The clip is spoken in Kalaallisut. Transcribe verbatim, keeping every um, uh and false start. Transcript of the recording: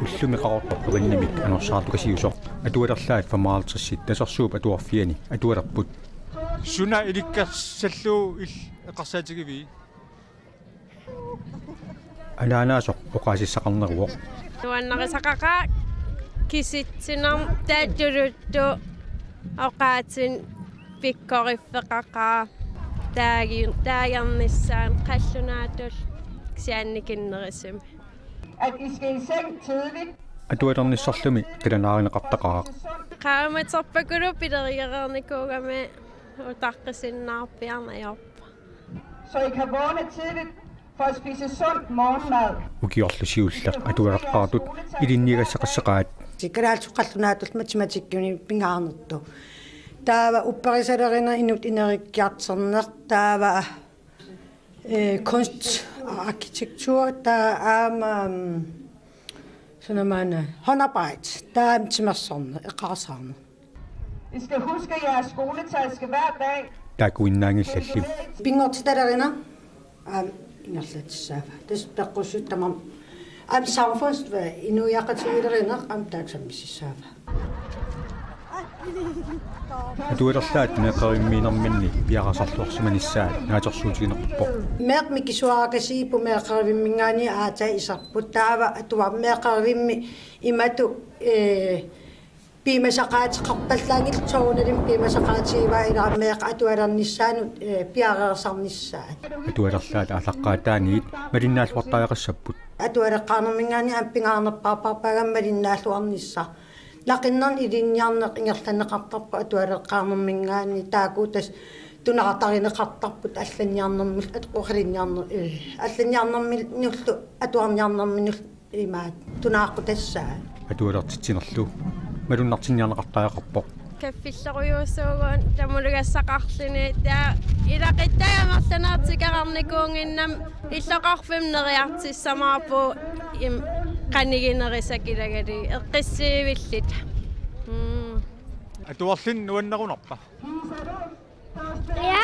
Ullumi Qaqortoq Uvannamik anorsaartukasiusoq atualerlaat femoghalvtredsit Tasersuup Atuarfiani atualerput. Suna ilikkarsallugu il-, eqqarsaatigivii? Anaanaasoq oqaasissaqarneruvoq. Nuannarisaqaqaaq kisitsinermik taatuluttu oqaatsit pikkoriffeqaqaaq taagi-, taagernissaat qallunaatut kisianni kinnerusumik. At I skal i seng tidligt. Atualernissarlumi qilanaarineqartaqaaq. Qaamaterpakuluup pilerigereernikuugami utaqqisinnaarpiarneq ajorpoq. Så I kan vågne tidligt for at spise sund morgenmad. Ukiorlu siulleq atualeqqaartut ilinniagassaqassaqaat. Kalaallisut qallunaatut matematikkiunik pingaarnertut. Taava upperisalerineq, inuttut ineriartorneq, taava, eh, kunst og arkitektur, taava aamma, mm, sådan noget, man, eh, håndarbejde, taava timersorneq, eqaarsaarneq. I skal huske, at jeres skoletasket hver dag. Taakkuinnaanngillalli. Pinngortitalerineq aamma ingerlatissaavaa. Tassa peqqussuussutsimik aamma samfunds-, inuiaqatigiilerineq aamma taakku sammisissaavaa. Atualerlaat meeqqerivimmiinerminni piareersarluarsimanissaat naatsorsuutigineqarpoq. Meeqqat mikisuarakasiipput meeqqerivimminngaanniit aatsaat iserput, taava atuarneq meeqqerivimmi imatut, eh, piumasaqaateqarpallaanngillat, soorunalimi piumasaqaatigivaa, ilaa meeqqat atualernissaannut, eh, piareersarnissaat. Atualerlaat aallaqqaataaniit malinnaalluartariaqassapput. Atualeqqaarnerminngaanniit aamma pingaarnerpaarpaarpaagami malinnaalluarnissaq. Naqinnernik ilinniarneq ingerlanneqartarpoq atualeqqaarnerminngaanniit, taakku tassa tunaartarineqartarput allanniarnermut, at-, oqalunniarner-, eh, allanniarnerminullu atuarniarnerminullu imaattoq tunaaqqutassaat. Atualertitsinerlu malunnartinniarneqartariaqarpoq. Kaffillerujussuugut tamulugassaqarluni, taava ilaquttaaq amerlanertikararnikuunnginnami illoqarfimmi neriartissamaarpugut, im-, qaniginerusakkilagalugu eqqissiivillunga. Mm. Atuarluni nuannerunarpa? Ja.